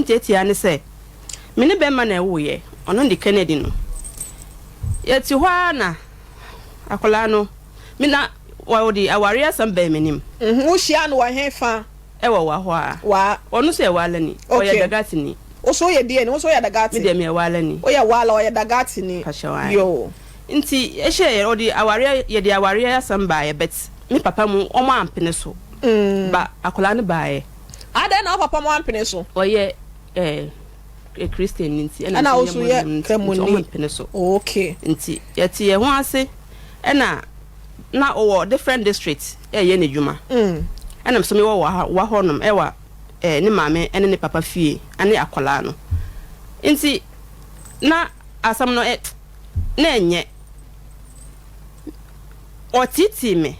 M'asɛm tiatia ne sɛ, me ne bɛrima na ɛwoeɛ, ɔno de Kennedy no. Yɛte hɔ ara na akwadaa no, me na wɔde awareɛ asɛm bɛn m'anim. Wohyia no wɔ he fa? Ɛwɔ wa hɔ a. Wa. Ɔno nso yɛ Waalani. Okay. Ɔyɛ Dagatini. Wo so woyɛ deɛn ni? Wo nso woyɛ Dagati? Me deɛ meyɛ Waalani. Woyɛ Waala, ɔyɛ Dagatini. Pakyɛw ae. Yoo. Nti yɛhyɛɛ yɛ ɔde awareɛ yɛde awareɛ asɛm baeɛ but me papa mu wɔn ampene so. Ba akwadaa no baeɛ. Adɛn na wo papa mu ampene so? Ɔyɛ eh, Christian ni nti ɛna Ɛna wo nso yɛ Muslim nti Kramoni. wɔn ampene so. Okay. Nti yɛte yɛn ho ase ɛna na ɔwɔ different district ɛyɛ n'adwuma. Ɛna nso mewɔ wɔ wɔ hɔnom ɛwɔ ne maame ɛne ne papa fie ɛne akwadaa no. Nti na asɛm no na ɛnyɛ ɔteetee me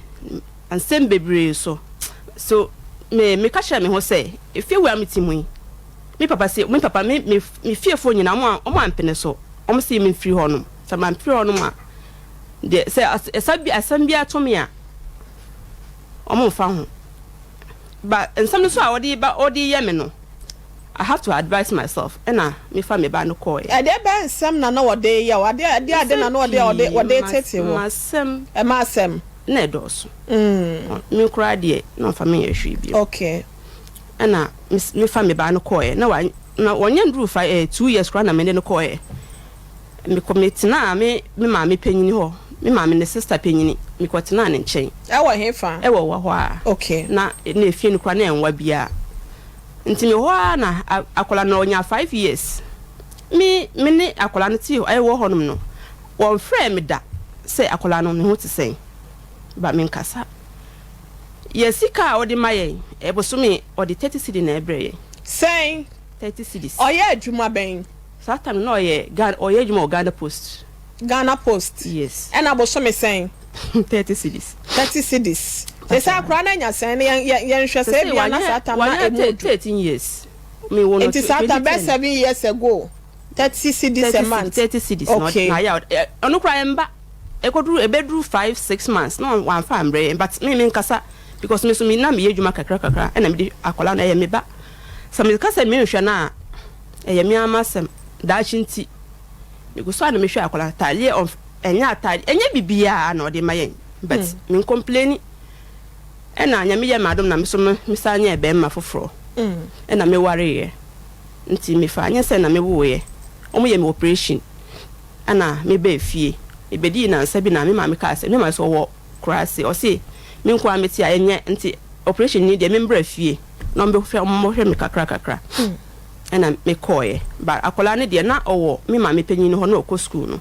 nsɛm bebree so. So me meka kyerɛ me ho sɛ efie wei a mete mu yi, me papa se me papa me me me fiefoɔ nyinaa ɔmo ampene so. Ɔmo se memfiri hɔnom. Sɛ mamfiri hɔnom a, deɛ sɛ ɛsa bi asɛm bi ato me a, ɔmo mfa ho. Ba nsɛm no so a ɔde ba ɔde yɛ me no, I have to advise myself ɛna mefa me ba no kɔɔɛ. Ɛdeɛ bɛn nsɛm na na wɔde yɛ wo? Adeɛ ɛdeɛ ade na na wɔde wɔde wɔde tete wo? Masɛm. Ɛma asɛm. Na ɛdɔɔso. Me koraa deɛ na ɔmfa me nyɛ hwee bio. Ɛna mefa me ba no kɔɔɛ na wa na wɔnyɛ nduru fa 2 years koraa na mede no kɔɔɛ. Mekɔ metenaa me maame panyini hɔ, me maame ne sister panyini, mekɔ tenaa ne nkyɛn. Ɛwɔ he fa? Ɛwɔ wɔ hɔ a. Na efie no koraa na ɛnwa biara. Nti me hɔ ara na akwadaa no ɔnya 5 years. Me ne akwadaa no te ɛwɔ hɔnom no, wɔmfrɛɛ me da sɛ akwadaa no ne ho te sɛn. Ba me nkasa. Yɛ sika a ɔde ma yɛn ɛbosome, ɔde 30 cedi na ɛbrɛ yɛn. Sɛn? 30 cedis. Ɔyɛ adwuma bɛn? Saa time no na ɔyɛ Ghana ɔyɛ adwuma wɔ Ghana Post. Ghana Post. Yes. Ɛna bosome sɛn? 30 cedis. 30 cedis. Sɛ sɛ akwadaa no anya sɛn ne yɛn yɛnhwɛ sɛ ebia na saa time na emu odu. 13 years. Me wɔ no Nti saa time bɛyɛ 7 years ago, 30 cedis a month. 30 cedis. Na ayɛ ɔno koraa ɛmba ɛkɔduru ɛbɛduru 5, 6 months na wamfa ambrɛ yɛn, but me nkasa because me so me na meyɛ adwuma kakra kakra ɛna mede akwadaa no ɛyɛ me ba. Sɛ meka sɛ menhwɛ no a, ɛyɛ me ama asɛm daakye. Nti megu so a na mehwɛ akwadaa. Ataadeɛ ɛnyɛ ataade, ɛnyɛ biribiara na ɔde ma yɛn, but me ncomplaini. Ɛna Nyame yɛ m'adom na me so mesan nyɛ bɛrima foforɔ ɛna mewareeɛ. Nti mefa nyɛ sɛ na mewoeɛ, ɔmo yɛ me operation ɛna mebɛɛ fie. Mebɛdii nansa bi na me maame kaa sɛ, me maame sɛ ɔwɔ kuraase, ɔse me nko a mete a ɛnyɛ, nti operation ni deɛ membrɛ fie na ɔmbɛhwɛ ɔmmɔhwɛ me kakra kakra. Ɛna mekɔɔɛ, but akwadaa no deɛ na ɔwɔ me maame panyin no hɔ na ɔkɔ school no.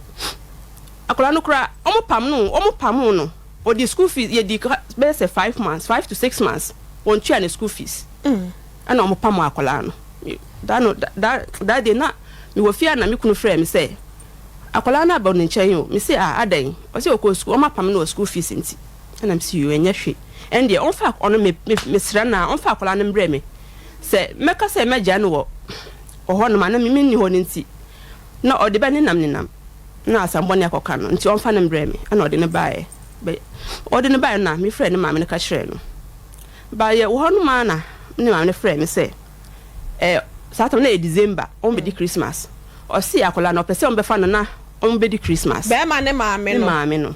Akwadaa no koraa ɔmo pam no, ɔmo pam no, ɔdi school fees. Yɛdi bɛyɛ sɛ 5 months, 5 to 6 months, wɔn tua ne school fees ɛna ɔmo pam akwadaa no. Da no da da de na mewɔ fie a na me kunu frɛ me sɛ akwadaa no aba ne nkyɛn o. Me se, "A adan?" Ɔsɛ ɔkɔ school, ɔmo apam no wɔ school fees. Nti ɛna me se, "Yo, ɛnyɛ hwee, ɛn deɛ ɔmfa ɔno me me mesrɛ na ɔmfa akwadaa no mbrɛ me sɛ mɛka sɛ mɛgya no wɔ ɔhɔ nom ana me menni hɔ no." Nti na ɔde bɛ nenam nenam na asambɔne akɔka no, nti ɔmfa no mbrɛ me. Ɛna ɔde no baeɛ. Bɛ ɔde no baeɛ no na mefrɛ ne maame no ka kyerɛ no baayɛ wɔ hɔ nom a na ne maame no frɛ me sɛ saa tam na yɛ December, ɔmo bɛdi Christmas. Ɔsi akwadaa no ɔpɛ sɛ ɔmo bɛfa no na ɔmo bɛdi Christmas. Bɛrima ne maame ne no? Maame no.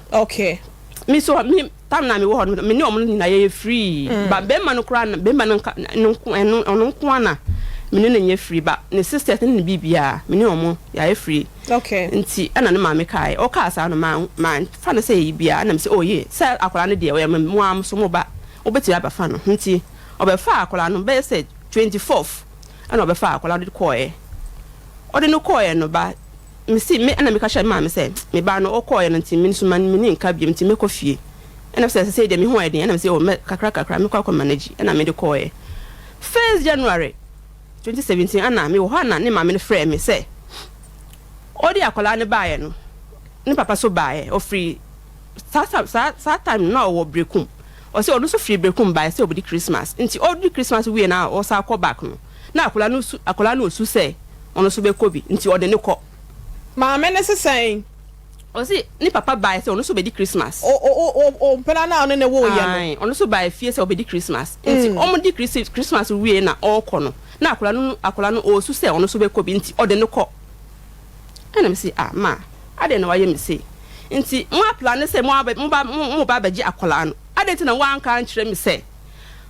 Me so me tam na me wɔ hɔ no, me ne ɔmo nyinaa yɛyɛ free ba bɛrima no koraa na bɛrima no nka ne nko ɛno ɔno nko ana me ne no nyɛ free, ba ne sisters ne ne biribiara me ne ɔmo yɛayɛ free. Nti ɛna ne maame kae, ɔkaa saa no ma fa no sɛ yɛyi biara ɛna me sɛ, oh ye, sɛ akwadaa no deɛ ɔyɛ mo a so mo ba, wobɛtumi abɛfa no. Nti ɔbɛfa akwadaa no bɛyɛ sɛ 24th ɛna ɔbɛfa akwadaa no de kɔɔɛ. Ɔde no kɔɔɛ no ba mesi me ɛna meka kyerɛ me maame sɛ me ba no ɔkɔɔɛ no, nti me nso ma me ne nka biom, nti mɛkɔ fie. Ɛna sɛ sɛ deɛ me ho ayɛ den ɛna me sɛ, oh, mɛ kakra kakra mekɔ akɔ manage. Ɛna mede kɔɔɛ 1st January 2017. Ɛna mewɔ hɔ ana ne maame no frɛ me sɛ ɔde akwadaa no baeɛ no, ne papa so baeɛ. Ɔfiri saa time no na ɔwɔ Brekum. Ɔsɛ ɔno nso firi Brekum baeɛ sɛ ɔbɛdi Christmas. Nti ɔdi Christmas wie na ɔsan kɔ back no na akwadaa no su, akwadaa no osu sɛ ɔno nso bɛkɔ bi, nti ɔde ne kɔ. Maame ne sesɛn? Ɔsi ne papa baeɛ sɛ ɔno nso bɛdi Christmas. O o o o mpena na ɔne ne wo yɛ no? Ae, ɔno nso baeɛ fie sɛ ɔbɛdi Christmas. Nti ɔmo di Christmas wie na ɔrekɔ no. Na akwadaa no akwadaa no ɔresu sɛ ɔno nso bɛkɔ bi nti ɔde no kɔ. Ɛna me se ah ma adɛn na wayɛ me sei? Nti mo aplane sɛ mo abɛ mo ba mo ba abɛgye akwadaa no adɛn nti na woanka ankyerɛ me sɛ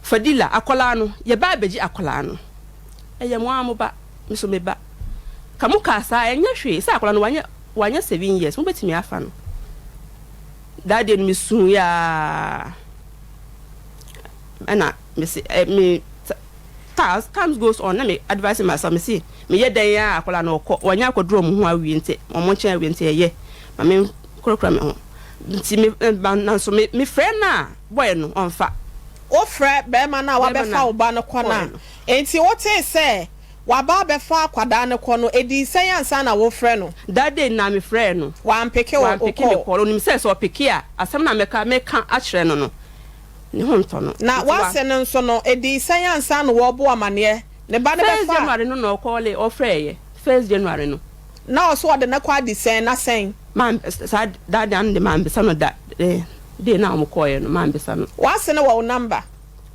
Fadila akwadaa no yɛba abɛgye akwadaa no ɛyɛ mo ara mo ba me nso me ba ka mo kaa saa ɛnyɛ hwee sɛ akwadaa no wanyɛ wanyɛ 7 years mobɛtumi afa no. That day no me suiɛ aa ɛna me se ɛ me as times goes on na me advice myself, me se meyɛ dɛn a akwadaa no ɔkɔ wanya akɔduru ɔmo ho awie nti ɔmo nkyɛn awie nti ɛyɛ ma me nkorakora me ho nti me nanso me me frɛ no a boy no ɔnfa. Wofrɛ bɛrima no a bɛrima wabɛfa no wo ba no kɔ no kɔɛ no. A nti wotee sɛ waba abɛfa akwadaa no kɔ no, ɛdii sɛn ansa na wofrɛ no? That day na me frɛ no. Wampick wo wo Wampick me call. Call. Onim sɛ sɛ ɔpick a, asɛm na mɛka mɛka akyerɛ no no ne ho ntɔ no. Na Nti wa wase no nso no, ɛdii sɛn ansa na wɔbɔ amanneɛ ne ba no First bɛfa a? January no na ɔcall, ɔfrɛ yɛ 1st January no. Na ɔso ɔde ne kɔ adi sɛn na sɛn? Man saa da da no de mambisa no da day na ɔmo kɔɔɛ no mambisa no. Wase no wɔ wo number?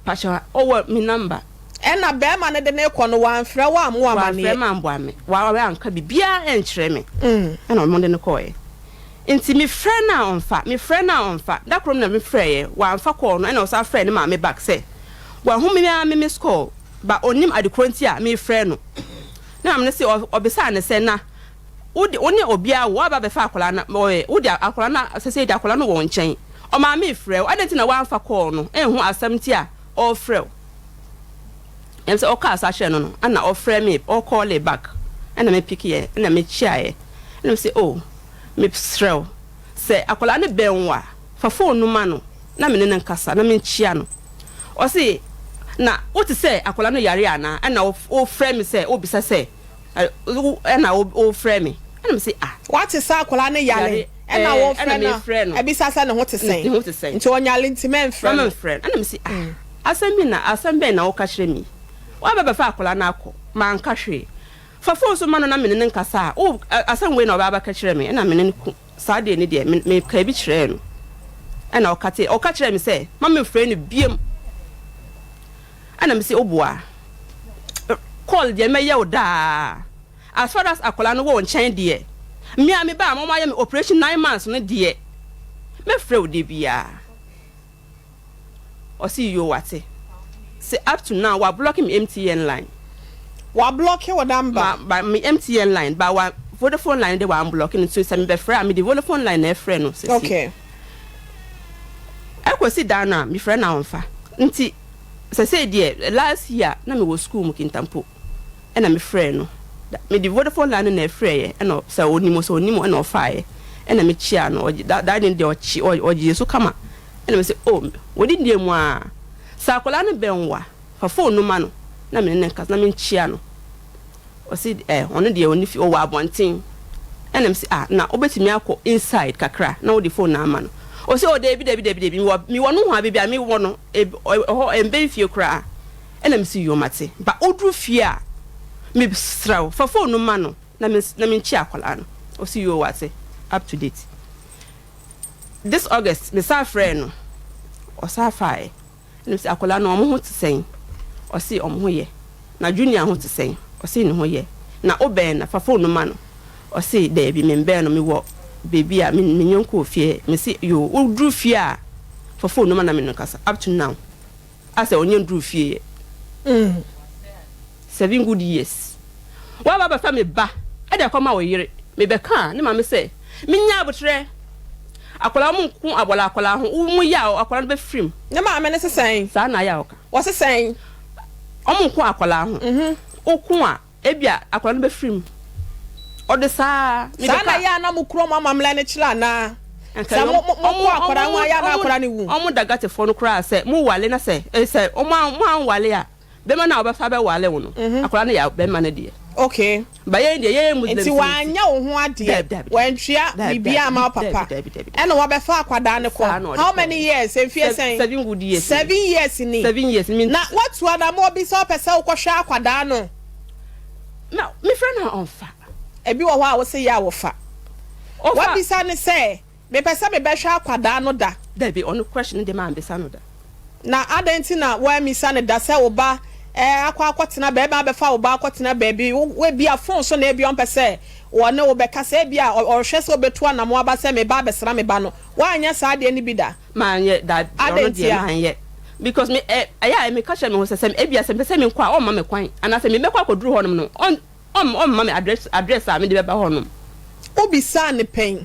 Pakyɛ, ɔwɔ me number. Ɛna bɛrima no de ne kɔ no, wamfrɛ wo a mo wamfrɛ amanneɛ? Ma mboa me wa anka biribiara ɛnkyerɛ me. Ɛna ɔmo de no kɔɔɛ nti mefrɛ no a ɔmfa, mefrɛ no a ɔmfa. Da koro na mefrɛɛ wamfa kɔɔ no, ɛna ɔsan frɛ ne maame back sɛ wahu me a me miss call ba onim adekoro nti a mefrɛ no. Ne maame no sɛ ɔbisaa ne sɛ na wode wo ne obiara wo aba bɛfa akwadaa no ɔyɛ wode akwadaa no sɛ de akwadaa no wɔ wo nkyɛn, ɔmaame frɛ wo, adɛn nti na wamfa kɔɔ no ɛnho asɛm nti a ɔrefrɛ wo? Ɛm sɛ ɔkaa saa kyerɛ no no ɛna ɔfrɛ me, ɔcall back, ɛna me pick yɛ, ɛna me kyiaeɛ, ɛna me sɛ, oh, mesrɛ wo sɛ akwadaa no bɛn wo a, fa phone no ma no na me ne no nkasa na menkyia no. Ɔse na wote sɛ akwadaa no yare anaa ɛna wofrɛ me sɛ wobisa sɛ ɛna wofrɛ me? Ɛna me sɛ ah. Wate sɛ akwadaa no yare ɛna wɔfrɛ no ɛbisa sɛ ne ho te sɛn? Ne ho te sɛn? Nti ɔnyare nti mɛmfrɛ no. Mɛmfrɛ no. Ɛna me sɛ ah, asɛm bi na asɛm bɛn na woka kyerɛ me? Waba bɛfa akwadaa no akɔ, manka hwee, fa phone so ma no na me ne ne nkasa a wo asɛm wei na ɔbɛba bɛka kyerɛ me? Ɛna me ne no ko saa deɛ ne deɛ meka bi kyerɛɛ no, ɛna ɔka te ɔka kyerɛ me sɛ ma memfrɛ no biam. Ɛna me sɛ woboa call deɛ mɛyɛ wo daa as far as akwadaa no wɔ wo nkyɛn deɛ, me a me ba a mo ayɛ me operation 9 months no deɛ, mɛfrɛ wo de biara. Ɔsi yo, wate. Sɛ up to now wa block me MTN line. Wa block wo number? Ma ba me MTN line ba wa Vodafone line de wa block no nso sɛ mebɛfrɛ a, mede Vodafone line na ɛfrɛ no sisi. Ɛkɔsi da no a mefrɛ no a ɔmfa. Nti sɛsɛ deɛ last year na mewɔ school mu Kintampo, ɛna mefrɛ no, mede Vodafone line no na ɛfrɛeɛ, ɛna sɛ ɔnim sɛ ɔnim, ɛna ɔfaeɛ, ɛna mekyia no. Ɔgye da da ne deɛ ɔkye ɔgye so kama. Ɛna me sɛ oh, wɔde deɛ mu a sɛ akwadaa no bɛn wa fa phone no ma no na me ne ne nkasa na menkyia no. Ɔsi ɔno deɛ ɔne fi ɔwɔ abɔnten. Ɛna me sɛ ah, na wobɛtumi akɔ inside kakra na wode phone na ama no? Ɔsi oh, deebi deebi deebi deebi, mewɔ mewɔ no ho a beebi a mewɔ no ɛhɔ ɛmbɛn fie koraa. Ɛna me sɛ yo, mate, ba woduru fie a mesrɛ wo fa phone no ma no na me na menkyia akwadaa no. Ɔsi yo, wate. Up to date this August me san frɛ no, ɔsan faeɛ. Ɛna sɛ akwadaa no ɔmo ho te sɛn? Ɔsi ɔmo ho yɛ. Na Junior ho te sɛn? Ɔsi ne ho yɛ. Na wobɛn na fa phone no ma no? Ɔsi daabi, membɛn no, mewɔ beebi a me me nyɔnko wɔ fie. Mesi yo, woduru fie a fa phone no ma na me no kasa. Up to now asɛ ɔnyɛ nduru fie yɛ. 7 good years waba bɛfa me ba ɛde akɔma wo yere. Mebɛka a ne maame sɛ menya abotrɛ akwadaa mu nko abɔla akwadaa ho wo mu yɛ a akwadaa no bɛfirim. Ne maame ne sesɛn? Saa na ayɛ a ɔka. Wɔsesɛn? Ɔmo nko akwadaa ho, woko a ebia akwadaa no bɛfirim ɔde saa. Saa na yɛ a na mo kurom amammerɛ no kyerɛ anaa sɛ mo mo mo kɔ akwadaa ho a yɛ a na akwadaa no wu? Ɔmo da gatefoɔ no koraa sɛ mo wale na sɛ sɛ ɔmo a mo anwale a, bɛrima no a ɔbɛfa bɛwale wo no, akwadaa no yɛ bɛrima no deɛ. Ba yɛn deɛ yɛyɛ Muslims. Nti wanyɛ wo ho adeɛ? Dabi, dabi. Wantua biribiara ama wo papa? Dabi, dabi. Ɛna wabɛfa akwadaa no Saa na kɔ ɔde how kɔ. many years, mfie sɛn? 7 good years. 7 years ni? 7 years mi. Na watu anamɔ bi sɛ ɔpɛ sɛ wokɔhwɛ akwadaa no? Na mefrɛ no a ɔmfa. Ebi wɔ hɔ a wɔsɛ yɛ a wɔfa. Ɔfa. Wabisa ne sɛ mepɛ sɛ mebɛhwɛ akwadaa no da? Dabi, ɔno question de maa mbisa no da. Na adɛn nti na woamisa ne da sɛ wo ba? eh, akɔ akɔtena bɛrima abɛfa wo ba akɔtena baabi, wo ebia phone so na ebia ɔmpɛ sɛ wɔne wo bɛkasa, ebia ɔhwɛ sɛ wobɛtu anamo aba sɛ meba abɛsra me ba no. Woanyɛ saa adeɛ no bi da? Manyɛ da. Adɛn Ɔno deɛ ntia? manyɛ because me ɛ ɛyɛ a meka kyerɛ me ho sɛ sɛ ebia sɛ mepɛ sɛ menkɔ a ɔmma me kwan anaasɛ mebɛkɔ akɔduru hɔnom no ɔn ɔm ɔmma me address address a mede bɛba hɔnom. Wobisaa no pɛn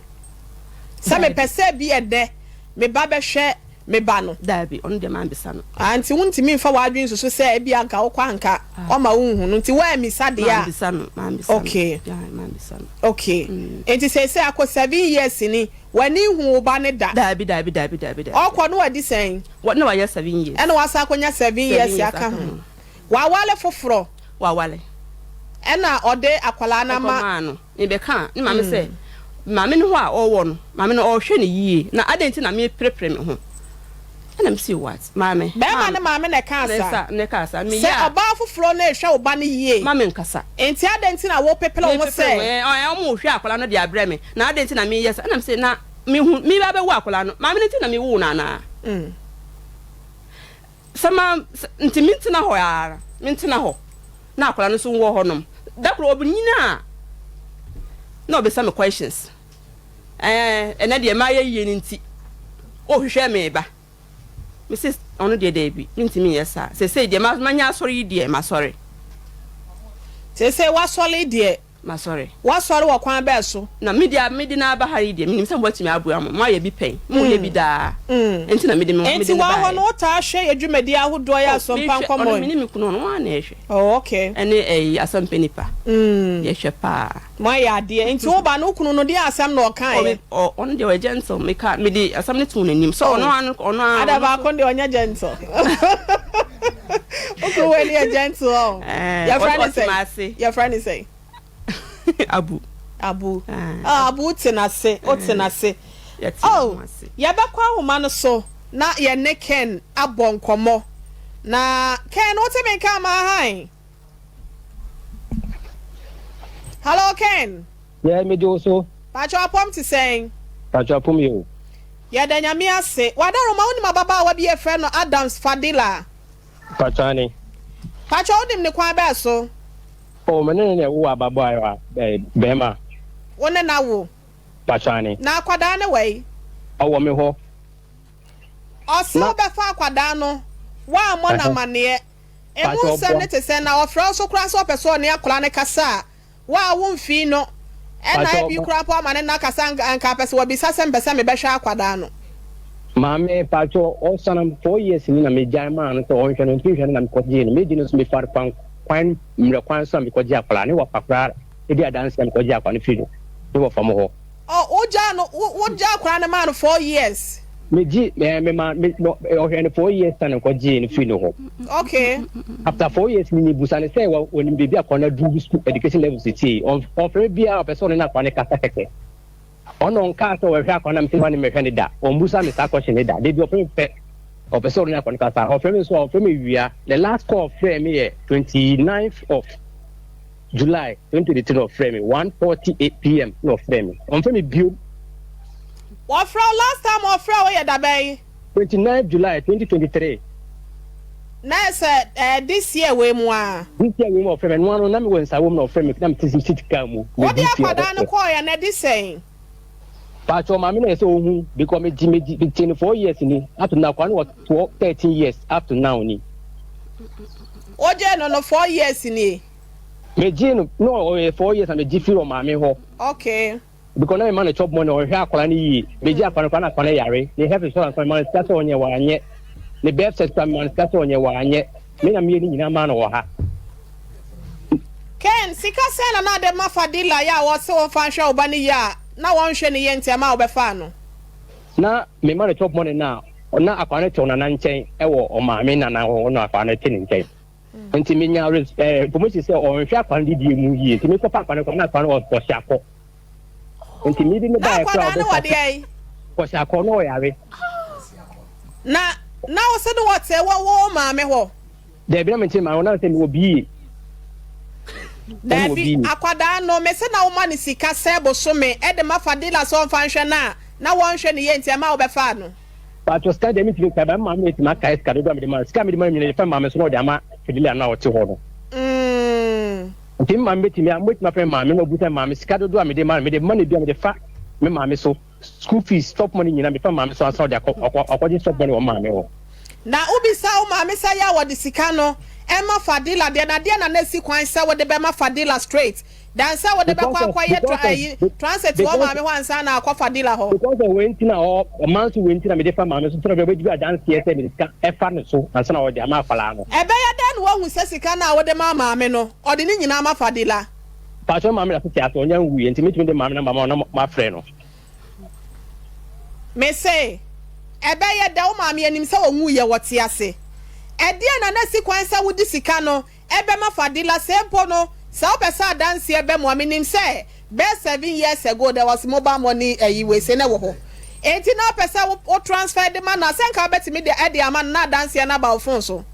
sɛ Daabi. mepɛ sɛ bi ɛnnɛ me ba bɛhwɛ me ba no? Daabi, ɔno deɛ mambisa no. Ah, nti wontumi mfa w'adwene nsusu sɛ ebia anka wokɔ a anka ɔma wonhu no, nti woammisa deɛ a? Mambisa no, mambisa no. Okay. Yeah, mambisa no. Okay. Nti seesei akɔ 7 years ni, w'ani nhu wo ba no da? Daabi, daabi, daabi, daabi, daabi. Ɔkɔ no wadi sɛn? Wɔ na wayɛ 7 years. Ɛna wasan akɔnya seven 7 years years aka aka ho. ho. Wawale foforɔ? Wawale. Ɛna ɔde akwadaa no ama? Ɛkɔmaa no. Mebɛka ne maame sɛ maame no hɔ a ɔwɔ no, maame no ɔrehwɛ no yie na adɛn nti na mereperepere me ho? Ɛna mese what? Maame. Bɛrima ne maame na ɛka asa? Na ɛka asa. Sɛ ɔbaa foforɔ no rehwɛ wo ba no yie. Ma me nkasa. Nti adɛn nti na wopepere wo ho sɛ? Ɔmo hwɛ akwadaa no de abrɛ me na adɛn nti na meyɛ sa? Ɛna mese na mehu me ba bɛwo akwadaa no, maame no nti na mewoo no anaa? Sɛ ma nti mentena hɔ ara, mentena hɔ na akwadaa no nso wɔ hɔnom. Da koro ɔbɛnyini a na ɔbɛsa me questions. Ɛɛ ɛnɛ deɛ mayɛ yie no nti ɔhwehwɛ me ba. Mese ɔno deɛ daabi, mentumi nyɛ saa. Seesei deɛ manya asɔre yi deɛ masɔre. Seesei wasɔre deɛ. Masɔre. Wasɔre wɔ kwan bɛɛ so? Na me deɛ mede no aba ha yi deɛ menim sɛ moatumi aboa mo. Moayɛ bi pɛn. Moyɛ bi daa. Nti na mede me mede Nti no wɔn hɔ baeɛ. no wotaa hwɛ yɛ dwumadi ahodoɔ yɛ Oh, Asɛmpa mehwɛ Nkɔmmɔ ɔno yi? me ne me kunu ɔno ara na ɛhwɛ. Oh, okay. Ɛne ɛyi Asɛmpa Nipa. Yɛhwɛ paa. Moayɛ adeɛ. Nti woba no wo kunu no deɛ asɛm na ɔkaeɛ? Oh, me, ɔno deɛ ɔyɛ gentle. Meka mede asɛm no too n'anim. Sɛ ɔno ara ɔno ara. Ada baako deɛ ɔnyɛ gentle. Wo kunu wei no yɛ gentle ɔ. Ɛɛ, Yɛfrɛ ne ɔte sɛn? m'ase. Yɛfrɛ ne sɛn? Abu. Abu. Ah, Abu wote n'ase, wote n'ase. Yɛte Oh, ho ase. yɛbɛkɔ ahoma no so na yɛne Ken abɔ nkɔmmɔ. Na Ken, wote me nka ama han? Hello, Ken. Yɛ mede wo so. Pacho apɔm te sɛn? Pacho apɔm yɛ o. Yɛda Nyame ase. Wadaroma, wonim ababaawa bi yɛfrɛ no Adams Fadila? Pacho ane. Pacho wonim ne kwan bɛɛ so? O me ne ne na ɛwɔ ababaawa bɛrima. Wo ne na wo? Pacho ane. Na akwadaa ne wɔ yi? Ɔwɔ me hɔ. Ɔse wobɛfa akwadaa no, woammɔ no amanneɛ. Emu nsɛm ne te sɛ na ɔfrɛ wo so koraa sɛ ɔpɛ sɛ ɔne akwadaa no kasa a, wo a womfii no, ɛna ebi koraa mpo ama ne nna kasa nka apɛ sɛ wabisa sɛ mepɛ sɛ mebɛhwɛ akwadaa no. Maame pacho ɔsanam 4 years ni na megyae maa no sɛ ɔnhwɛ no ntumi hwɛ no na mekɔgyee no. Megye no nso mefare kwan kwan mmerɛ kwan so a mekɔgye akwadaa ne wɔfa koraa ɛdi adanse a mekɔgye akwadaa no firi no ne wɔfa mo hɔ. Ɔ wogyaa no wogyaa akwadaa no maa no 4 years? Megye ɛɛ mema me ɔhwɛ no 4 years na mekɔgyee no firi no hɔ. After 4 years ni mebusa ne sɛ wɔnim baabi akwadaa no aduru school education level setie. Ɔmfrɛ me biara, ɔpɛ sɛ ɔne no akwadaa no kasa kɛkɛ. Ɔno ɔnkaa sɛ ɔhwɛ akwadaa no sɛ ɔne mehwɛ ne da. Ɔmbusa me saa question ne da. Debi ɔfrɛ me pɛ ɔpɛ sɛ ɔne akwadaa no kasa. Ɔfrɛ me nso a ɔfrɛ me wia. The last call ɔfrɛ me yɛ 29th of July 2023. Ɔfrɛ me 1:48 p.m. na ɔfrɛ me. Ɔmfrɛ me bio. Wɔfrɛ wo last time ɔfrɛ wo yɛ dabɛn? 29 July 2023. Na ɛsɛ this year wei mu a? This year wei mu ɔfrɛ me. Ɛno ano na mewɔ nsa wɔ mu na ɔfrɛ me na mete sit car mu. Wode akwadaa no kɔɔyɛ na ɛde sɛn? Paatwa maame na yɛ sɛ ohu because megye megye megye no 4 years ni up to now. Akwadaa no wɔ 12, 13 years up to now ni. Wogye no 4 years nie? Megye no no ɔyɛ 4 years na megye firi ɔmaame hɔ. Because na mema no chop money ɔhwɛ akwadaa no yie. Megye akwadaa no koraa na akwadaa no yare ne health insurance mema no sika sɛ ɔnyɛ wanyɛ ne birth certificate mema no sika sɛ ɔnyɛ wanyɛ. Me na meyɛ ne nyinaa maa no wɔ ha. Ken, sika sɛn na na ade ma Fadila yɛ a wɔse wɔmfa nhwɛ wo ba no yie a na wɔnhwɛ no yie nti ɛma wobɛfaa no? Na mema no chop money na na akwadaa no te ɔnana nkyɛn ɛwɔ ɔmaame nana hɔ na akwadaa no te ne nkyɛn. Nti menya information sɛ ɔnhwɛ akwadaa no didie mu yie nti mekɔfa akwadaa no kɔ na akwadaa no ɔhyɛ akɔ. Nti mede ne Na baeɛ koraa akwadaa no wɔ deɛ yi? Kɔhyɛ akɔ na ɔyare. Na wo se no wɔte wɔ wo maame hɔ? Daabi, na mente maame hɔ na sɛ mewɔ bie. Daabi, akwadaa no mese na woma ne sika sɛ bosome ɛde ma Fadila sɛ ɔmfa nhwɛ no a na wɔnhwɛ no yie nti ɛma wobɛfaa no? Paatwa sika deɛ mentumi nkae ba maame etumi akae sika dodoɔ a mede ma sika a mede ma nyina yɛfa maame so na ɔde ama. Fidelia no a ɔte hɔ no. Nti me maame bɛtumi a mobɛtumi afrɛ me maame na ɔbu sɛ maame sika dodoɔ a mede ma no mede ma no bi a mede fa me maame so school fees stop money nyinaa mede fa me maame so ansa ɔde akɔ akɔ akɔgye stop money wɔ me maame hɔ. Na wobisa wo maame sɛ yɛ a wɔde sika no ɛma Fadila deɛ na deɛ na na esi kwan sɛ wode bɛma Fadila straight than sɛ wode bɛkɔ akɔyɛ tra ayi transit wɔ maame hɔ ansa na akɔ Fadila hɔ. Because of wei nti na ɔ ɔman so wei nti na mede fa maame so sɛdeɛ ɔbɛgye adanseɛ sɛ mede sika ɛfa ne so ansa na ɔde ama akwadaa no. Ɛbɛyɛ dɛn na woahu sɛ sika no a wode maa maame no ɔde ne nyinaa ma Fadila? Paatwɔ maame da so te ase ɔnya nwuiɛ nti mɛtumi de maame number ama wo na moafrɛ no. Mese, ɛbɛyɛ dɛ wo maame anim sɛ ɔnwuiɛ wɔte ase. Ɛdeɛn na na ɛsi kwan sɛ wode sika no bɛma Fadila? Sɛ mpo no, sɛ wopɛ sɛ adanseɛ ba mu a, menim sɛ bɛyɛ seven years ago there was mobile money ayi wei sei na ɛwɔ hɔ. Enti na wopɛ sɛ wo transfer de ma no a, sɛ nka wobɛtumi de de ama no na adanseɛ no aba wo phone so.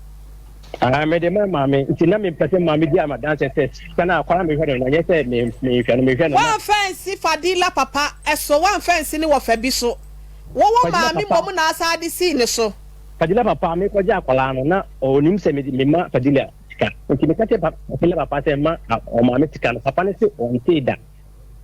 Ah, mede ma maame nti na mempɛ sɛ maame di ama danseɛ sɛ sika no akwadaa mehwɛ no na nyɛ sɛ mehwɛ no mehwɛ no na. Woamfa ansi Fadila papa so, woamfa ansi ne wɔfa bi so. Wo wo Fadila maame papa. mmom na asan de sii ne so. Fadila papa mekɔgye akwadaa no na ɔnim sɛ mede mema Fadila sika nti meka kyerɛ Fadila papa sɛ ma ɔmaame sika no papa no se ɔntee da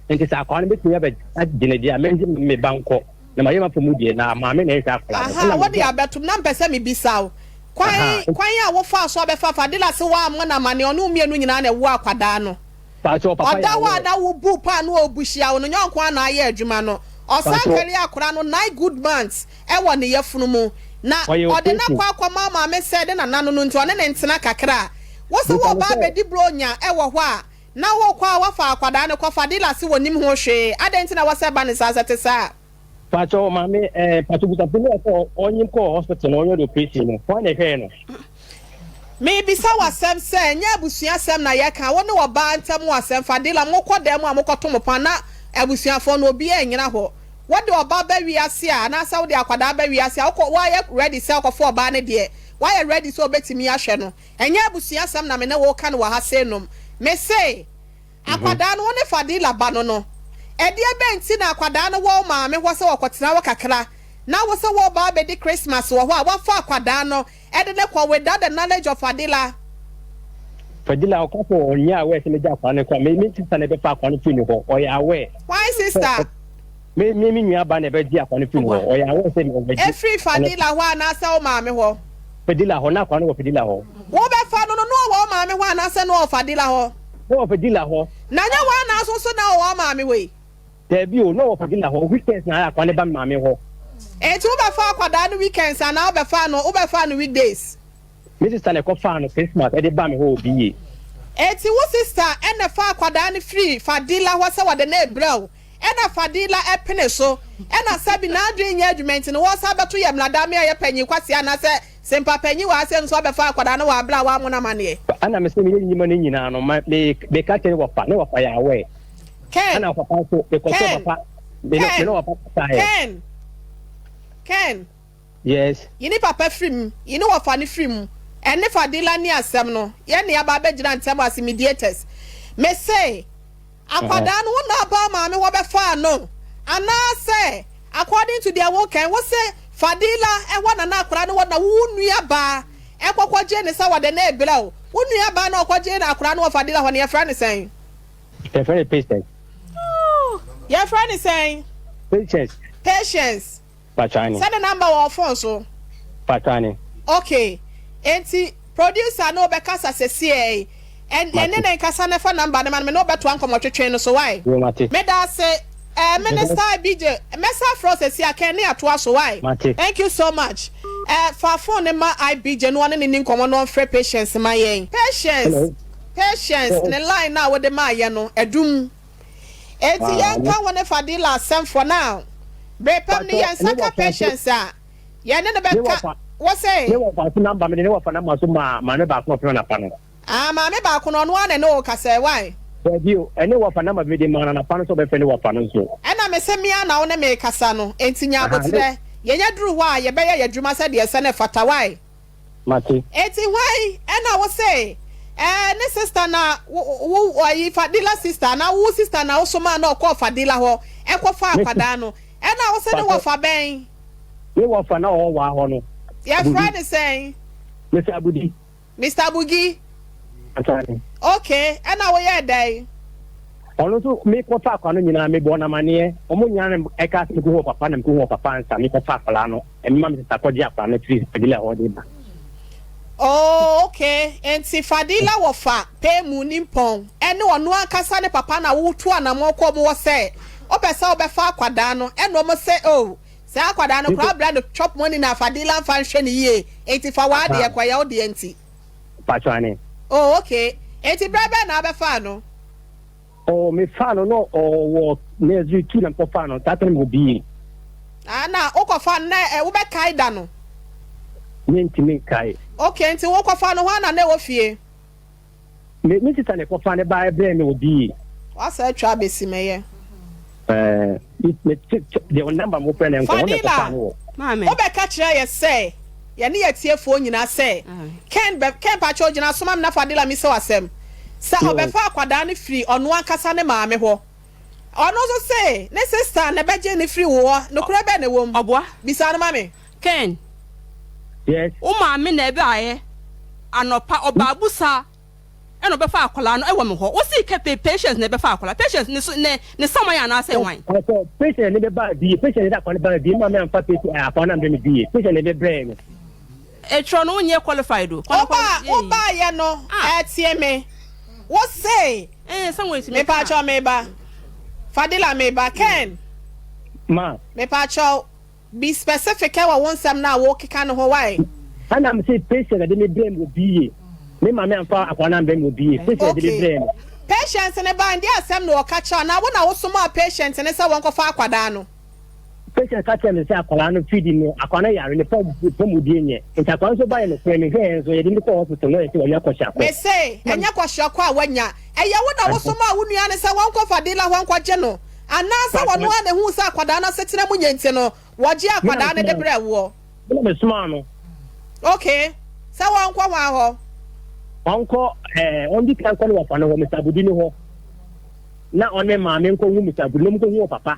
nti sɛ akwadaa no bɛtumi abɛgye no deɛ a mɛngye me ba nkɔ na mayɛ m'afɔ mu deɛ na maame na ɛnhwɛ akwadaa no Aha, ɛna wode mede abɛtom na mpɛ sɛ mebisa wo. Kwan kwan a wofaa so abɛfa Fadila se woammɔ no amanneɛ, ɔne wo mmienu nyinaa na ɛwoo akwadaa no. Pakyɛw papa Ɔda yɛ hɔ a aware. na wobu paanoo a ɔbu hyia wo no, nyɛ ɔnko ara na ayɛ adwuma no. Ɔsan Pakyɛw. kari akwadaa no nine good months wɔ ne yafunu mu. Na Ɔyɛ ɔde no operation. akɔ akɔma wo maame sɛ ne nana no no nti ɔne no ntena kakra a. Wo se Bisa no woreba sɛ. abɛdi Buronya wɔ hɔ a, na wokɔ a woafa akwadaa no kɔ, Fadila se ɔnnim ho hwee. Adɛn nti na ɛwɔ sɛ ɛba no saa? Sɛ ɛte saa a. Pakyɛw maame eh pakyɛw busa sɛ nea sɛ ɔnye kɔɔ hospital no ɔnyɛ de operation no hwan na ɛhwɛɛ no. Merebisa wo asɛm sɛ, ɛnyɛ abusua asɛm na yɛka, wo ne ɔbaa ntam asɛm, Fadila, mokɔ dan mu a mokɔto mo pon na abusuafoɔ no obiara nnyina hɔ. Wode ɔba ba wiase a, anaasɛ wode akwadaa ba wiase a, wokɔ, woayɛ ready sɛ wokɔfa ɔbaa no deɛ, woayɛ ready sɛ ɔbɛtumi ahwɛ no. Ɛnyɛ abusua asɛm na me ne wo reka no wɔ ha sei nom. Mese. Akwadaa no, wo ne Fadila ba no no, ɛdeɛ bɛn nti na akwadaa no wɔ wo maame hɔ sɛ ɔkɔtena hɔ kakra na wo sɛ woreba abɛdi Christmas wɔ hɔ a woafa akwadaa no de no kɔ without the knowledge of Fadila? Fadila ɔka sɛ ɔnyɛ aware sɛ mɛgya akwadaa no kɔ a, me me sister na ɛbɛfa akwadaa no firi ne hɔ, ɔyɛ aware. Why sister? Me me me nua ba na ɛbɛgye akwadaa no firi ne hɔ, ɔyɛ aware sɛ ɔbɛgye. Ɛfiri Fadila hɔ anaasɛ wo maame hɔ? Fadila hɔ, na akwadaa no wɔ Fadila hɔ. Wobɛfa no no, na ɔwɔ wo maame hɔ anaasɛ na ɔwɔ Fadila hɔ? Na ɔwɔ Fadila hɔ. Na nyɛ wo anaa so nso na ɔwɔ wo maame hɔ yi? Daabi o, na ɔwɔ Fadila hɔ. Weekends na ayɛ akwadaa no ba me maame hɔ. Enti wobɛfa akwadaa no weekends anaa wobɛfa no wobɛfa no weekdays? Me sister na ɛkɔfaa no Christmas de baa me hɔ wɔ BA. Enti wo sister na ɛfaa akwadaa no firii Fadila hɔ sɛ wɔde no rebrɛ wo Ɛna Fadila pene so. Ɛna sɛbi n'adwene nyɛ adwuma nti no wɔsan bɛto yɛ mmara me a yɛ panyin kwasea anaasɛ sempa panyin wɔ ha sɛ nso abɛfa akwadaa no wɔ abere a wammo no amaneɛ. Ɛna me sɛ meyɛ nnwuma no nyinaa no ma me meka kyerɛ ne wɔfa ne wɔfa yɛ aware. Ken. Ɛna papa nso mekɔtɔ Ken. papa me ne me Ken. ne wɔfa kasaeɛ. Ken. Ken. Yes. Yi ne papa firi mu, yi ne wɔfa no firi mu, ɛne Fadila ni asɛm no, yɛn ne yɛaba abɛgyina ntɛm as mediators. Me se. Akwadaa no wo na aba maame hɔ bɛfaa no anaa sɛ according to deɛ wo kan wo se Fadila ɛhɔ na na akwadaa no wɔ na wo wo nua baa ɛkɔ kɔ gye ne sɛ wɔde no rebrɛ wo wo nua baa na ɔkɔ gye akwadaa no wɔ Fadila hɔ no yɛfrɛ no sɛn? Yɛfrɛ no Patience. Yɛfrɛ no sɛn? Patience. Patience. Patrani. Sɛ ne number wɔ wo phone so. Patrani. Okay enti producer ne wo bɛkasa sesiei ɛn ɛne ne nkasa na fa number no ma no me ne wo bɛtoa nkɔmɔtwetwe no so wai. Yoo mate. Medaase eh Minister IBJ mɛsa afrɛ wo sesiei a kɛn ne atoa so wai. Mate. Thank you so much eh fa phone no ma IBJ na ɔne no ni nkɔmɔ na ɔnfrɛ Patience ma yɛn. Patience Patience ne line no a wode maa yɛn no adum. Enti yɛnka wo ne Fadila asɛm for now. Bere pam no yɛn nsa ka Patience a, yɛne no bɛka. Wo se? Ne wɔfa so number, mede ne wɔfa number so maa maame baako a ɔfrɛ no anapa no. Ah, maame baako no, ɔno ara na ɛne wo kasa ɛ, why? Dabi o, ɛne wɔfa number bi mede maa no anapa no sɛ ɔbɛfrɛ ne wɔfa no nso. Ɛna mese me ara na wo ne me rekasa no, enti nya aboterɛ. Yɛnya duru hɔ a, yɛbɛyɛ yɛn adwuma sɛdeɛ ɛsɛ na ɛfata, why? Mate. Eti hwan ɛna wo se ɛɛ ne sister na wo wo ayi Fadila sister anaa wo sister na wo somaa na ɔkɔɔ Fadila hɔ ɛkɔ faa akwadaa no ɛna wo se ne wɔfa bɛn? Ne wɔfa na ɔwɔ waa hɔ no. Yɛfrɛ ne sɛn? Mr. Abudi. Mister Bugi. Asane. Okay, ɛna woyɛɛ dɛn? Ɔno nso mekɔfa akwadaa no nyinaa mebɔɔ no amaneɛ. Wɔn nyinaa na ɛka sɛ mekɔhu ɔpapa na mekɔhu ɔpapa ansa mekɔfa akwadaa no. Ɛmema me sista kɔgye akwadaa no firi Fadila hɔ de ba. Oh, okay. Enti Fadila wɔfa Pemu Nimpɔn ɛne ɔno ankasa ne papa na wotu anamɔn kɔ wɔn hɔ sɛ wopɛ sɛ wobɛfa akwadaa no ɛna wɔn sɛ oh saa akwadaa no koraa wobrɛ no chop money na Fadila mfa nhwɛ no yie enti fa w'adeɛ kɔ ɛyɛ wo deɛ nti. Mpakyɛw ane. Oh okay enti berɛ bɛn na wobɛfaa no? Oh mefaa no na ɔwɔ nursery 2 na mekɔfaa no saa time no mewɔ BA. Ah na wokɔfaa no na wobɛkae da no? Mentumi nkae. Okay nti wokɔfaa no hwan na na ɛwɔ fie? Me me sista na ɛkɔfaa ne ba brɛɛ me wɔ BA. Wasa atwa abɛsi mɛyɛ. Ɛɛ me te deɛ number mo frɛ no nkɔ hɔ na ɛkɔfaa no wɔ. Maame. Wobɛka kyerɛ yɛ sɛ yɛne yɛ atiefoɔ nyinaa sɛ Ken bɛ Ken pakyɛw gyina so ma me na Fadila misa wo asɛm sɛ ɔbɛfa akwadaa no firi ɔno ankasa ne maame hɔ ɔno nso se ne sister na ɛbɛgye no firi wo hɔ nokorɛ bɛn na ɛwɔ mu Ɔboa. bisa no ma me. Ken. Yes. Wo maame na ɛbaeɛ anɔpa ɔbaa busa ɛna ɔbɛfa akwadaa no ɛwɔ me hɔ wosi kɛ pe patience na ɛbɛfa akwadaa patience ne so ne ne saman anaasɛ wan. Ɔsɛ patient ne bɛba bie patient ne de akwadaa no ba bie maame anfa patient akwadaa no ambrɛ me bie patient ne bɛbrɛ me. Etwerɛ no wonyɛ qualified o. Woba wobaayɛ no ɛtie me wo se mepaakyɛw meba Fadila meba Ken Ma. Mepaakyɛw Be specific wɔ wo nsɛm no a wokeka no ho wai. Ɛna me se patient na de me brɛ me wɔ BA. Me maame amfa akwadaa no ambrɛ me wɔ BA. Patient na de me brɛ me. Patient no bae ndeɛ asɛm na ɔka kyerɛ wo anaa wo na wo somaa patient no sɛ wɔnkɔfa akwadaa no? Patient ka kyerɛ me sɛ akwadaa no feeding no akwadaa no yare ne pɔm pɔmudie nyɛ nti akwadaa no nso baeɛ nokorɛ me hwɛɛ nso yɛde no kɔɔ hospital na ɔyɛ sɛ wanya kwashiakɔ. Me se ɛnyɛ kwashiakɔ a wanya ɛyɛ wo na wo somaa wo nua no sɛ wɔnkɔ Fadila hɔ nkɔgye no Anaasɛ wɔno ara na ehuu sɛ akwadaa no asetena mu nye nti no, wɔgyee akwadaa no de brɛɛ woɔ? Me na mesomaa no. Okay, sɛ wɔnkɔ hwan hɔ? Ɔnkɔ ɛɛ, ɔndi kan nkɔ ne wɔfa no hɔ, Mister Abudi no hɔ, na ɔne maame nkɔhu Mister Abudi, na wɔnkɔhu ɔpapa.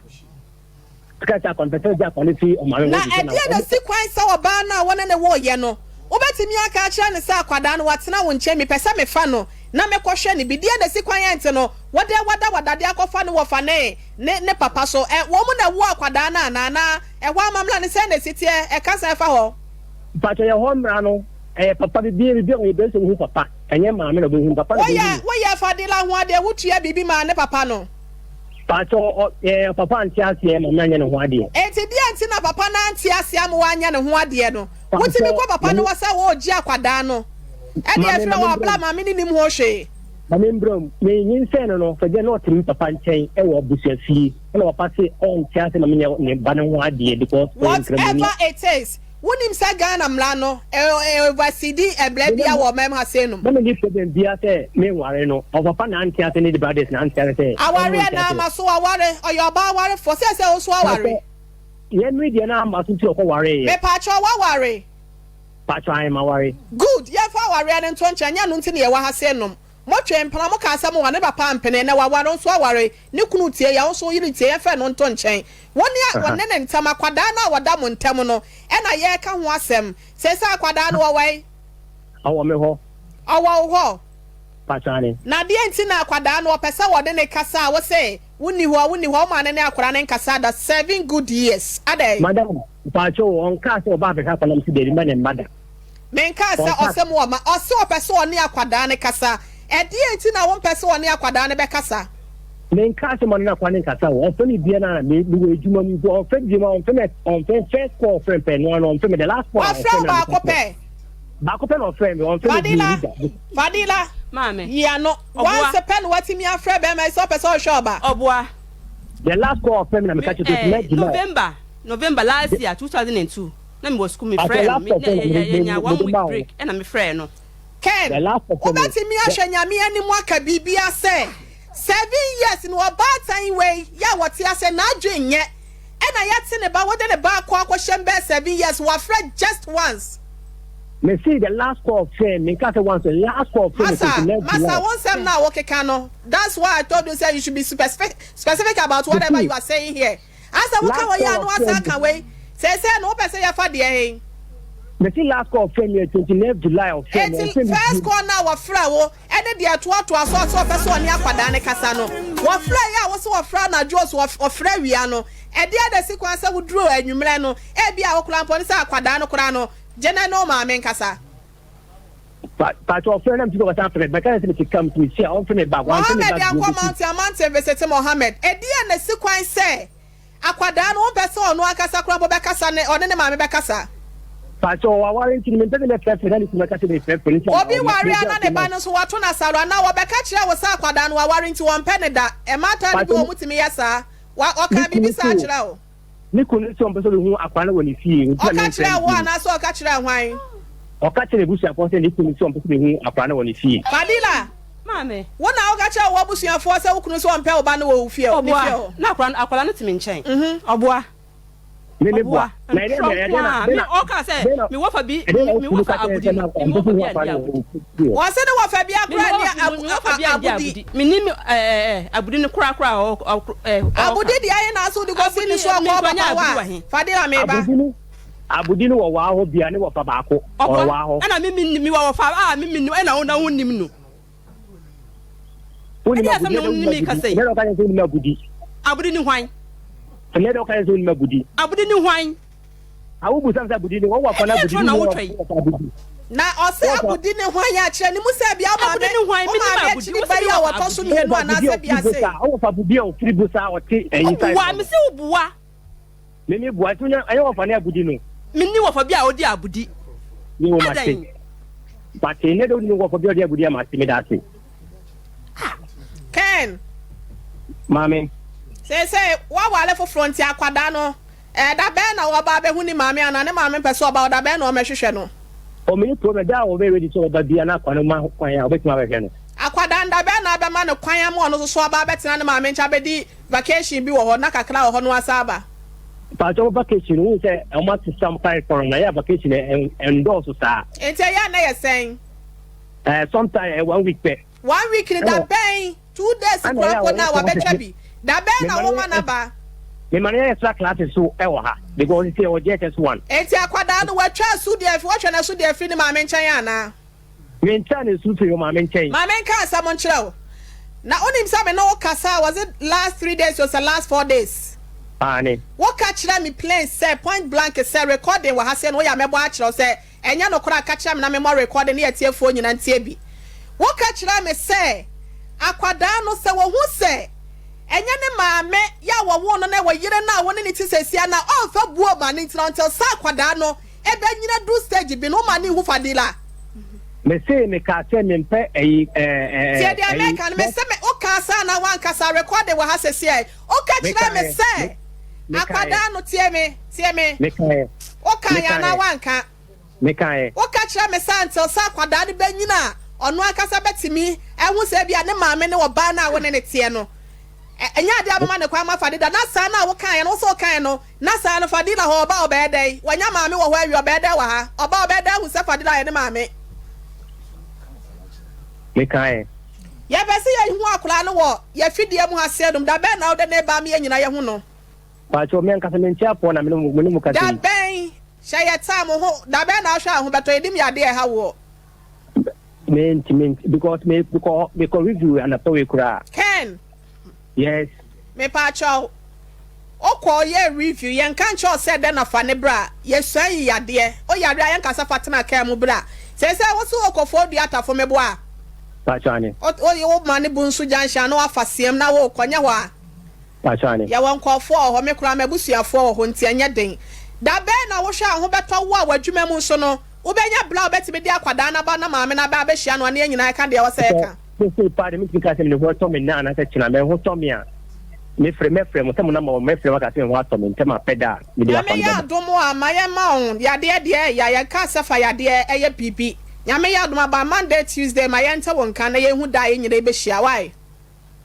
Ka sɛ akwadaa no pɛ sɛ ɔgye akwadaa no fi ɔmaame hɔ Na de sɛ na ɛdeɛn na ɛsi kwan sɛ ɔbaa no a wo ne no woeɛ no, wobɛtumi aka akyerɛ no sɛ akwadaa no watena wo nkyɛn, mepɛ sɛ mefa no na mekɔhwɛ no bi? Deɛn na ɛsi kwan ɛnte no wode wadawada de akɔfa no wɔfa ne ne ne papa so? Ɛ, wɔn na ɛwoo akwadaa no anaa? Anaa ɛhɔ amammerɛ no sɛn na ɛsi teɛ? Ɛka sɛn fa hɔ? Mpakyɛ yɛ hɔ mmra no ɛyɛ papa bibie bibie ɔyɛ bɛsɛ wohu papa ɛnyɛ maame na ɔbɛhu no papa na ɔbɛhu Woyɛ no. woyɛ Fadila ho adeɛ wotua biribi maa ne papa no? Pakyɛ ɔ ɛɛ papa ante aseɛ ma manyɛ ne ho adeɛ. Enti deɛn nti na papa no ante aseɛ ama wanyɛ ne ho adeɛ no? Wotumi Pakyɛ kɔ papa no mame hɔ sɛ woregye akwadaa no ɛde mame afiri mame hɔ mbrɛ berɛ a mu. maame no nnim ho hwee? Mame mbrɛ mu. Me nyinsɛn no no fɛ deɛ na ɔte me papa nkyɛn ɛwɔ abusua fie ɛna papa se ɔnte aseɛ ma menyɛ ne ba no ho adeɛ because ɔyɛ nkramoni. Whatever it is, Wonim sɛ Ghana mmara no oversedi mmara bia wɔ ɔman mu ha sei nom. Na menni problem bia sɛ menware no. Ɔpapa na ante ase ne the brothers na ante ase sɛ ɔmo Awareɛ nte na ase. ama so aware, ɔyɛ ɔbaa warefoɔ, seesei wo nso Pakyɛ, aware. yɛn mmere deɛ na ama so nti ɔkɔ waree yɛ. Mepakyɛw waware? Pakyɛ ae maware. Good, yɛmfa awareɛ no nto nkyɛn, ɛnyɛ ɛno nti na yɛwɔ ha sei nom. Motwee mpena, mokaa sɛ moware, ne papa ampene, ɛnnɛ waware, wo nso aware, ne kunu tie yɛ, wo nso wo yere tie, yɛmfa ɛno nto nkyɛn. Wo ne a wɔne ne ntam, akwadaa no a wɔda mo ntam no na yɛreka ho asɛm. Seesei akwadaa no ɔwɔ he? Ɔwɔ me hɔ. Ɔwɔ wo hɔ? Pakyɛ aane. Na deɛn nti na akwadaa no ɔpɛ sɛ wɔne no kasa a wose wonni hɔ, wonni hɔ, woma ne ne akwadaa no nkasa da seven good years, adɛn? Madam, pakyɛ o, ɔnkaa sɛ ɔba abɛhwɛ akwadaa no, mese daabi mma ne mma da. Menkaa sɛ ɔsɛ mo ɔma, ɔse ɔpɛ sɛ ɔne akwadaa no kasa. Ɛdeɛn nti na wompɛ sɛ ɔne akwadaa no bɛkasa? Menkaa sɛ mɔne no akwadaa no nkasa o, ɔmfrɛ me bia na me mewɔ adwuma mu nti ɔmfrɛ me bio ma ɔmfrɛ me ɔmfrɛ first call ɔfrɛ me pɛ no ano ɔmfrɛ me the last call a Wafrɛ ɔfrɛ wo me na meka baako kyerɛ pɛ? baako pɛ na ɔfrɛ me ɔmfrɛ me bio Fadila, da. Fadila, Maame. yi ano. Ɔboa. Once pɛ na watumi afrɛ bɛrima yi sɛ ɔpɛ sɛ ɔhwɛ ɔba. Ɔboa. The last call ɔfrɛ me na Me meka kyerɛ no eh, nti July. November, November last year, 2002. Na mewɔ sukuu, At the mefrɛɛ no, last me, na perform yɛ, yɛ, me yɛnya me one de week ma wo. break, ɛna mefrɛɛ no. Ken, The last perform wobɛtumi the ahwɛ Nyame anim aka biribia sɛ, seven years no ɔbaatan wei yɛ a wɔte ase n'adwen nyɛ ɛna yɛte ne ba wode ne ba akɔ akɔhyɛm bɛyɛ 7 years wafrɛ just once. Me see the last call frɛ me nka sɛ once the last call frɛ me Masa, 29 masa July. wo nsɛm no a wokeka no, that's why I told you sɛ you should be specific, specific about Me whatever see you are saying here. Asɛ woka last wei a call na wasan frɛ aka me. wei, seesei no wopɛ sɛ yɛfa deɛ he? Mesi last call ɔfrɛ me yɛ 29 July ɔfrɛ me Enti ɔfrɛ me first bio. call no a wɔfrɛ wo ɛne deɛ ɛtoatoa so a sɛ ɔpɛ sɛ ɔne akwadaa no kasa no, wɔfrɛ yɛ a wo se wɔfrɛ anadwo o so wɔfrɛ awia no, ɛdeɛn na ɛsi kwan sɛ woduru anwummerɛ no, ebia wo koraa mpo ne sɛ akwadaa no koraa no, gye no ne wo maame nkasa. Pa pakyɛ ɔfrɛ na mesi sɛ ɔbɛsan afrɛ me mɛka ne sɛ mete kam nti mesi a ɔmfrɛ me back wamfrɛ me Mohammed back bio ankɔ bɛsi. mountain a mountain visite Mohammed, ɛdeɛn na ɛsi kwan sɛ Akwadaa no, wompɛ sɛ ɔno ankasa koraa mpo bɛkasa ne ɔne ne maame bɛkasa? Pakyɛ waware nti no mempɛ sɛ mɛfrɛfrɛ na ne kunu bɛka sɛ mefrɛfrɛ no nti Obi ama ware a mɛgya na ne asɛm ba no. no nso wɔato no asaro anaa wɔbɛka kyerɛ wo sɛ akwadaa no waware nti wɔmpɛ no da. Mmaatan no bi Pakyɛ wɔ wɔtumi yɛ saa. Wa ne ɔkaa kunu biribi saa se kyerɛɛ wo? ne kunu se ɔmpɛ sɛ ɔbɛhu akwadaa no wɔ ne fie nti na Ɔka memfrɛ kyerɛɛ no wo bio. anaasɛ ɔka kyerɛɛ hwan? Ɔka kyerɛɛ n'abusuafoɔ sɛ ne kunu se ɔmpɛ sɛ ɔbɛhu akwadaa no wɔ ne fie. Fadila, Maame. Wo na woka kyerɛɛ w'abusuafoɔ sɛ wo kunu se ɔmpɛ wo ba no wɔ wo fie ne fie Ɔboa, hɔ? na akwadaa no akwadaa no te me nkyɛn. Ɔboa. Me me Ɔboa, boa. Na ɛdɛn ntorɔ na nko ɛdɛn na ara. dɛn Me na ɔka sɛ dɛn na me wɔfa bi ɛdɛn na me wo kunu wɔfa ka kyerɛ abudi sɛ no na me ɔmpɛ wɔfa sɛ bi ohu andi akwadaa no wɔ abudi. wo fie hɔ? Wɔse ne wɔfa bi Me akora me nni wɔfa me wɔfa bi andi abudi. abudi. Me nim ɛɛ ɛɛ abudi no koraa koraa ɔ ɔ ɛɛ ɔka. Abudi deɛ ahe na ase wode kɔsi Abudi ne so me ɔkɔɔ nkɔnya papa hɔ abudi a? wɔ he? Fadila meba. Abudi no abudi no wɔ waa hɔ bia ne wɔfa baako ɔwɔ Ɔboa, waa hɔ. ɛna me me me wɔ wɔfa a me me nim ɛna wo na wo nim no. Wonim Ɛdeɛn asɛm abudi na ɛdɛ wo ne wonim me abudi kasa yi? ɛnɛ dɛ ɔka kyerɛ sɛ wonim abudi. Abudi ne hwan? Ɛnɛ dɛ ɔka kyerɛ sɛ wonim abudi. Abudi ne hwan? Awo bu sam sɛ abudi ne wɔn wɔ akɔla Ɛdeɛn abudi torɔ ne na wɔn wotwa yi? wɔ abudi. Na ɔse abudi ne hwan a kyerɛ ne mu sɛ bia wo Abudi maame ne hwan? wo Menim maame abudi. akyiri Wose ba me yi a wɔfa wɔtɔ so abudi. mmienu Wɔwɔ abudi anaasɛ a bia ofiri sei. bosa ɔwɔ fa abudi a ofiri bosa ɔte ɛyi side Woboa hɔ no. mese woboa. Mimi bua nti wonya ɛyɛ wɔfa ne abudi no. Menni wɔfa bi a ɔdi abudi. Yoo mate. Adɛn? Mate nnɛ de wode me wɔfa bi a ɔdi abudi a mate meda ase. Ah Ken. Maame. Seesei woaware foforɔ nti akwadaa no eh, da bɛn na ɔba abɛhu ne maame anaa ne maame mpɛ sɛ ɔba hɔ da bɛn na ɔmmɛhwehwɛ no? Oh menni problem da a ɔbɛyɛ ready sɛ ɔbɛba biara na akwadaa no ma kwan a ɔbɛtumi abɛhwɛ no. Akwadaa no da bɛn na abɛma no kwan ama ɔno nso so aba abɛtena ne maame nkyɛn abɛdi vacation bi wɔ hɔ nna kakra wɔ hɔ na wasan aba? Mpakyɛw vacation no wohu sɛ ɔmo asesa ɔmo curriculum na ɛyɛ a vacation no ɛndɔɔso saa. Nti ɛyɛ a na ɛyɛ sɛn? Ɛɛ sometime ɛyɛ one week pɛ. One week no da bɛn? 2 days Ɛna koraa ɛyɛ a mpo no a wɔyɛ wabɛtwa bi. Da bɛn na mema no woma yɛ no aba? mema no yɛ extra classes so ɛwɔ ha because sisi ɛwɔ JHS one. Nti akwadaa no watwa asu deɛ afi wɔtwa no asu deɛ afiri ne maame nkyɛn anaa? Mentwaa no asu firi ɔmaame nkyɛn. Ma menka asɛm nkyerɛ wo. Na wonim sɛ me ne wo kasaa, was it last 3 days o sɛ last 4 days? Aane. Woka kyerɛɛ me plain sɛ, point blank sɛ, recording wɔ ha sei no woyɛ a mɛbɔ akyerɛ wo sɛ ɛnyɛ nokorɛ a ka kyerɛ me na memmɔ recording ne atiefoɔ nyina ntie bi. Woka kyerɛɛ me sɛ akwadaa no sɛ wɔhu sɛ ɛnyɛ ne maame yɛ a wɔwoo no na ɛwɔ yere no a wo ne no te sesia no a ɔmfa buo ma no nti na until sɛ akwadaa no ɛbɛnyini aduru stage bi no woma no nhu Fadila. Mese mekaa sɛ mempɛ ɛyi ɛɛ ɛɛ Tie deɛ ɛyi meka no, mese me wokaa saa anaa woankasa, recording wɔ ha sesiɛ. Woka kyerɛɛ me Mekaeɛ sɛ mekaeɛ akwadaa no, tie me, tie me, mekaeɛ wokaeɛ anaa mekaeɛ woanka? mekaeɛ. Woka kyerɛɛ me sɛ until sɛ akwadaa no bɛnyini a ɔno ankasa bɛtumi ahu sɛ ebia ne maame ne ɔbaa no a wo ne no teɛ no, ɛnyɛ adeɛ a wobɛma no kwan ma Fadida. Na saa no a wokaeɛ no, wo sɛ wokaeɛ no, Na saa no Fadila hɔ ɔba ɔbɛyɛ dɛn? Wanya maame wɔ hɔ awie ɔbɛyɛ dɛn wɔ ha? Ɔba ɔbɛyɛ dɛn ahu sɛ Fadila yɛ ne maame? Mekaeɛ. Yɛpɛ sɛ yɛhu akwadaa no wɔ yɛfidie mu ha seɛnom, da bɛn na wode no reba ama yɛn nyinaa yɛahu no? Pakyɛw, me ankasa mente apɔw na me ne mo kasa Da yi. bɛn? Hyɛ yɛ time ho, da bɛn na wohwɛ a ho bɛtɔ? Yɛnim yadeɛ a ɛha woɔ. Me nti me nti because me mekɔ mekɔ review anapa wei koraa. Ken. Yes. Mepaakyɛw, wokɔ yɛ review, yɛnka nkyerɛ wo sɛ dɛn na fa ne bra, yɛsua yi yadeɛ, wo yare a yɛnka sɛ fa tena kaa mu bra. Seesei wo se wokɔ Fordua Atafo meboa a? Paakyɛw ane. Wo wo ma ne Bunsu junction a na wafa Siam na wokɔ, nyɛ hɔ a? Paakyɛw ane. Yɛwɔ nkurɔfoɔ wɔ hɔ, me koraa m'abusuafoɔ wɔ hɔ nti ɛnyɛ den. Da bɛn na wohwɛ a ho bɛtɔ wo a w'adwuma mu nso no, wobɛnya berɛ a wobɛtumi de akwadaa no aba na maame no aba abɛhyia no a na yɛn nyinaa yɛka deɛ ɛwɔ sɛ Sɛ yɛka? seesei paa de mentumi ka sɛ me ho tɔ me nnɛ anaasɛ kyena. Me ho tɔ me a, mefrɛ mɛfrɛ mo sɛ mo namba wɔ mɛfrɛ mo aka sɛ me ho atɔ me ntɛm a pɛ da a mede Nyame afa no yɛ bɛba. adom a ma yɛn ma wo yadeɛ deɛ ɛya yɛn kaa sɛ fa yadeɛ ɛyɛ biribi Nyame yɛ adom aba Monday Tuesday ma yɛn nte wo nka na yɛn hu da a yɛn nyina yɛbɛhyia wai.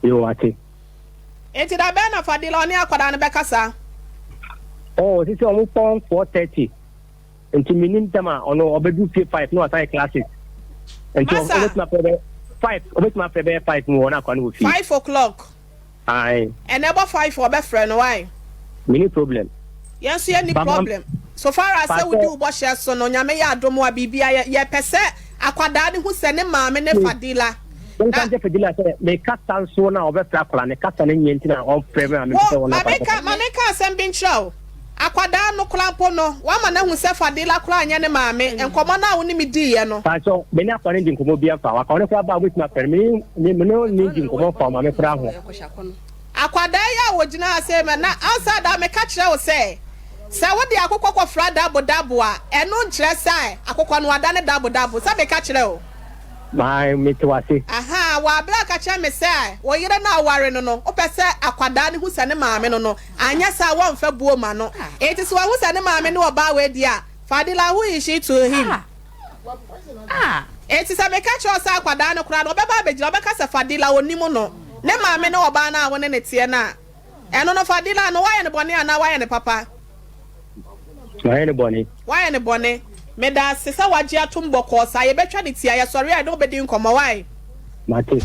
Yoo ate. Nti da bɛn na Fadila ɔne akwadaa no bɛkasa? Oh sisi ɔmo pɔn 4:30. Nti menim tam a ɔno ɔbɛdu fie 5 na wasan yɛ classes. Nti Masa. ɔbɛtumi afrɛ bɛyɛ 5 ɔbɛtumi afrɛ bɛyɛ 5 mu wɔ na akwa no wɔ fie. 5 o'clock. Ae. Ɛnɛ ɛbɔ 5 ɔbɛfrɛ no wai. Menni problem. Yɛn nso yɛnni Ba ma problem. So far as sɛ wodi wo bɔhyɛ so no, Nyame yɛ adom a biribiara yɛ, yɛpɛ sɛ akwadaa no hu sɛ ne maame ne Fadila. Menka nkyerɛ Fadila sɛ me kasa nso na ɔbɛfrɛ akwadaa no, kasa no nyɛ nti na ɔmfrɛ me a mepɛ sɛ Wo, ɔne ma akwadaa no menka, kasa. ma menka asɛm bi nkyerɛ wo. Akwadaa no koraa mpo no, woama no ahu sɛ Fadila koraa nyɛ ne maame. Nkɔmmɔ no a wo ne me diiɛ no. Pakyɛw, me ne akwadaa no ndi nkɔmmɔ biara mfa ho. Akwadaa no koraa ba a, wobɛtumi afrɛ no. Me ne, me ne no ndi nkɔmmɔ mfa ɔmaame koraa ho. Akwadaa yi a ɔgyina ha sei ma na ansa da meka kyerɛ wo sɛ, sɛ wode akokɔ kɔfra dabo dabo a, ɛno nkyerɛ sɛ akokɔ no adane dabo dabo. Sɛ meka kyerɛ wo? Mae, mete wo ase. Ahaa, wɔ aberɛ a ɔka kyerɛ me sɛ wo yere no a woware no no, wopɛ sɛ akwadaa no hu sɛ ne maame no no, anyɛ saa a wɔmfa buo ma no. Enti sɛ wahu sɛ ne maame ne ɔbaa wei deɛ a, Fadila, who is she to him? Enti sɛ meka kyerɛ wo sɛ akwadaa no koraa no, ɔbɛba abɛgyina, ɔbɛka sɛ Fadila, ɔnnim no, ne maame ne ɔbaa no a wo ne no teɛ no a, ɛno no Fadila no, woayɛ no bɔne anaa woayɛ no papa? Mayɛ no bɔne. Woayɛ no bɔne. Meda ase sɛ woagye atom bɔkɔɔ saa. Yɛbɛtwa no tia. Yɛsɔre a, yɛne wo bɛdi nkɔmmɔ. Wai? Mate.